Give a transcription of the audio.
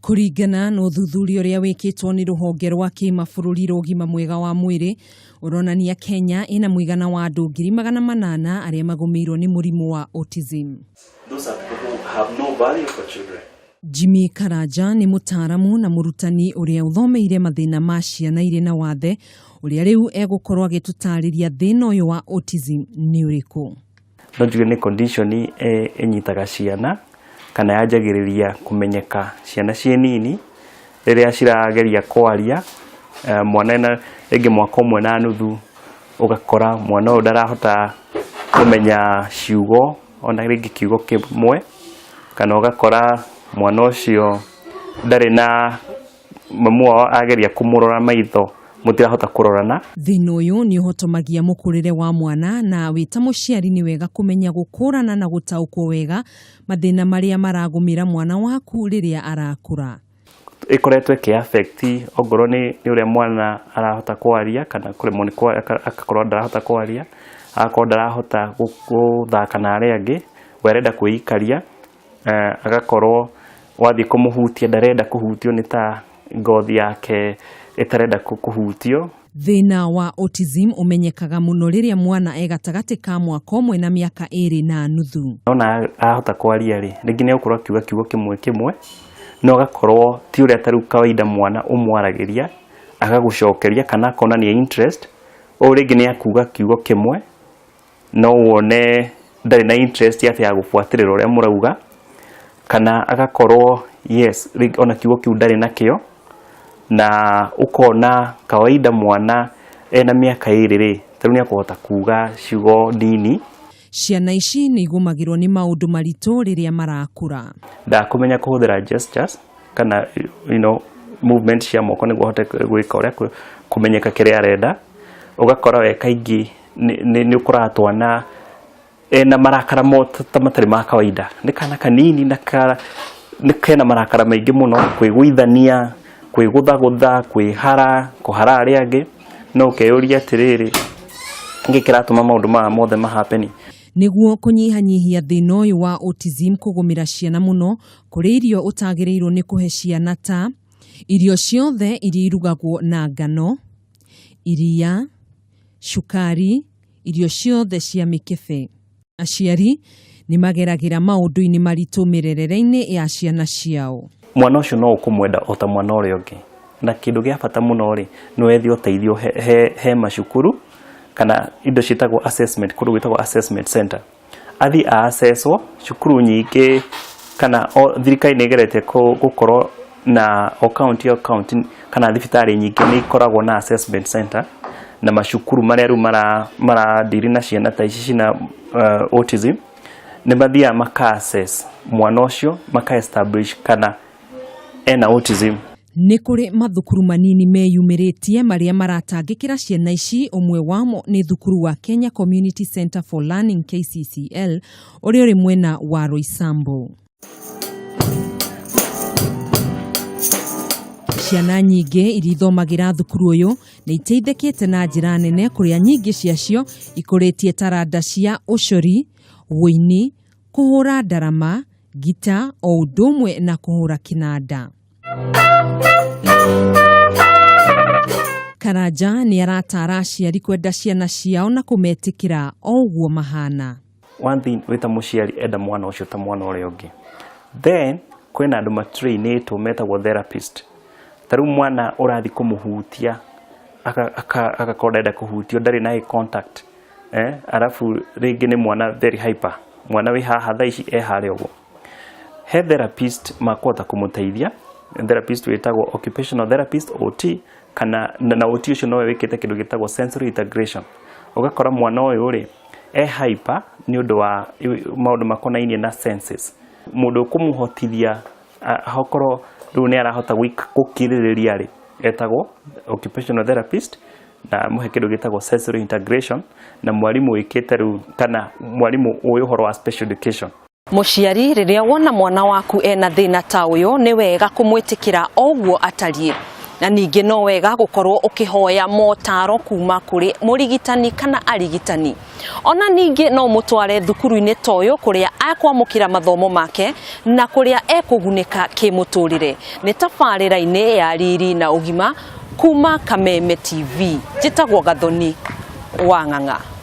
Kũringana na ũthuthuria ũrĩa wĩkĩtwo nĩ rũhonge rwa kĩmabũrũri rwa ũgima mwega wa mwĩrĩ ũronania Kenya ĩna mũigana wa andũ 800,000 arĩa magũmĩirwo nĩ mũrimũ wa autism. Those are people who have no value for children. Jimmy Karanja nĩ mũtaaramu na mũrutani ũrĩa ũthomeire mathĩna ma ciana irĩ na wathe ũrĩa rĩu egũkorwo agĩtũtarĩria thĩna ũyũ wa autism nĩ ũrĩkũ. No njuge nĩ condition ĩnyitaga ciana kana yanjagĩrĩria kũmenyeka ciana ciĩ nini rĩrĩa cirageria kwaria, mwana ena rĩngĩ mwaka ũmwe na nuthu, ũgakora mwana ũyũ ndarahota kũmenya ciugo ona rĩngĩ kiugo kĩmwe, kana ũgakora mwana ũcio ndarĩ na mamu wao ageria kũmũrora maitho mũtirahota kũrorana. Thĩna ũyũ nĩ ũhotomagia mũkũrĩre wa mwana na wĩ ta mũciari nĩ wega kũmenya gũkũrana na gũtaũkwo wega mathĩna marĩa maragũmĩra mwana waku rĩrĩa arakũra. Ĩkoretwo ĩkĩ affect ongorwo nĩ ũrĩa mwana arahota kwaria kana kũremwo nĩ akakorwo ndarahota kwaria, agakorwo ndarahota gũthaka na arĩa angĩ, we arenda kwĩikaria, agakorwo wathiĩ kũmũhutia ndarenda kũhutio nĩ ta ngothi yake ĩtarenda kũhutio. Thĩna wa autism ũmenyekaga mũno rĩrĩa mwana e gatagatĩ ka mwaka ũmwe na mĩaka 2.5. Ona ahota kwaria rĩ, rĩngĩ nĩ egũkorwo akiuga kiugo kĩmwe kĩmwe, no agakorwo ti ũrĩa ta rĩu kawaida mwana ũmwaragĩria, agagũcokeria kana akonania interest, ũyũ rĩngĩ nĩ akuga kiugo kĩmwe, no wone ndarĩ na interest atĩ ya gũbuatĩrĩra ũrĩa mũrauga, kana agakorwo yes, ona kiugo kĩu ndarĩ nakĩo, na ũkona kawaida mwana ena mĩaka 2 rĩ, ta rĩu nĩ ekũhota kuga ciugo nini. Ciana ici nĩ igũmagĩrwo nĩ maũndũ maritũ rĩrĩa marakũra. Ndakũmenya kũhũthĩra gestures kana movement cia moko nĩguo ahote gwĩka ũrĩa kũmenyeka kĩrĩa arenda. Ũgakora we kaingĩ nĩ ũkoraga twana ena marakara ta matarĩ ma kawaida, nĩ kana kanini na nĩ kena marakara maingĩ mũno, kwĩgũithania, kwĩgũthagũtha, kwĩhara, kũhara arĩa angĩ, no ũkeyũria atĩrĩrĩ, nĩkĩ kĩratũma maũndũ maya mothe ma happen? Nĩguo kũnyihanyihia thĩna ũyũ wa autism kũgũmĩra ciana mũno, kũrĩ irio ũtagĩrĩirwo nĩ kũhe ciana ta irio ciothe iria irugagwo na ngano, iria, cukari, irio ciothe cia mĩkebe. Aciari nĩ mageragĩra maũndũ-inĩ maritũ mĩrerere-inĩ ya ciana ciao. Mwana ũcio no ũkũmwenda o ta mwana ũrĩa ũngĩ, na kĩndũ gĩa bata mũno rĩ, nĩ wethe ũteithio he macukuru kana indo ciĩtagwo assessment, kũndũ gwĩtagwo assessment center. Athiĩ a-assesswo cukuru nyingĩ kana thirikari nĩ ĩgeretie gũkorwo na o county o county kana thibitarĩ nyingĩ nĩ ikoragwo na assessment center na macukuru marĩa rĩu maradiri na ciana ta ici cina autism nĩ mathiaga maka assess mwana ũcio, maka establish kana ena autism. Nĩ kũrĩ mathukuru manini meyumĩrĩtie marĩa maratangĩkĩra ciana ici, ũmwe wamo nĩ thukuru wa Kenya Community Center for Learning KCCL ũrĩa ũrĩ mwena wa Roysambu. Ciana nyingĩ iria ithomagĩra thukuru ũyũ nĩ iteithĩkĩte na njĩra nene, kũrĩa nyingĩ ciacio ikũrĩtie taranda cia ũcori, ũini, kũhũra ndarama, ngita o ũndũ ũmwe na kũhũra kĩnanda. Karanja nĩ aratara aciari kwenda ciana ciao na kũmetĩkĩra o ũguo mahana. One thing wĩ ta mũciari, enda mwana ũcio ta mwana ũrĩa ũngĩ. Then kwĩna andũ matrainĩtwo metagwo therapist. Ta rĩu mwana ũrathiĩ kũmũhutia agakorwo ndarenda kũhutio, ndarĩ na eye contact, arabu rĩngĩ nĩ mwana very hyper, mwana wĩ haha thaa ici e harĩa ũguo. He therapist makũhota kũmũteithia, therapist wĩtagwo occupational therapist OT, kana na OT ũcio nowe wĩkĩte kĩndũ gĩtagwo sensory integration. Ũgakora mwana ũyũ rĩ e hyper nĩ ũndũ wa maũndũ makonainie na senses. Mũndũ ũkũmũhotithia akorwo rĩu nĩ arahota gũkirĩrĩria rĩ, etagwo occupational therapist, na mũhe kĩndũ gĩtagwo sensory integration, na mwarimũ wĩkĩte rĩu kana mwarimũ ũĩ ũhoro wa special education. Mũciari, rĩrĩa wona mwana waku ena thĩna ta ũyũ, nĩ wega kũmwĩtĩkĩra o ũguo atariĩ. Na ningĩ no wega gũkorwo ũkĩhoya motaro kuma kũrĩ mũrigitani kana arigitani. Ona ningĩ no ũmũtware thukuru-inĩ ta ũyũ kũrĩa akwamũkĩra mathomo make na kũrĩa ekũgunĩka kĩmũtũrĩre. Nĩ tabarĩra-inĩ ya Riri na Ũgima kuma Kameme TV. Njĩtagwo Gathoni wa Ng'ang'a.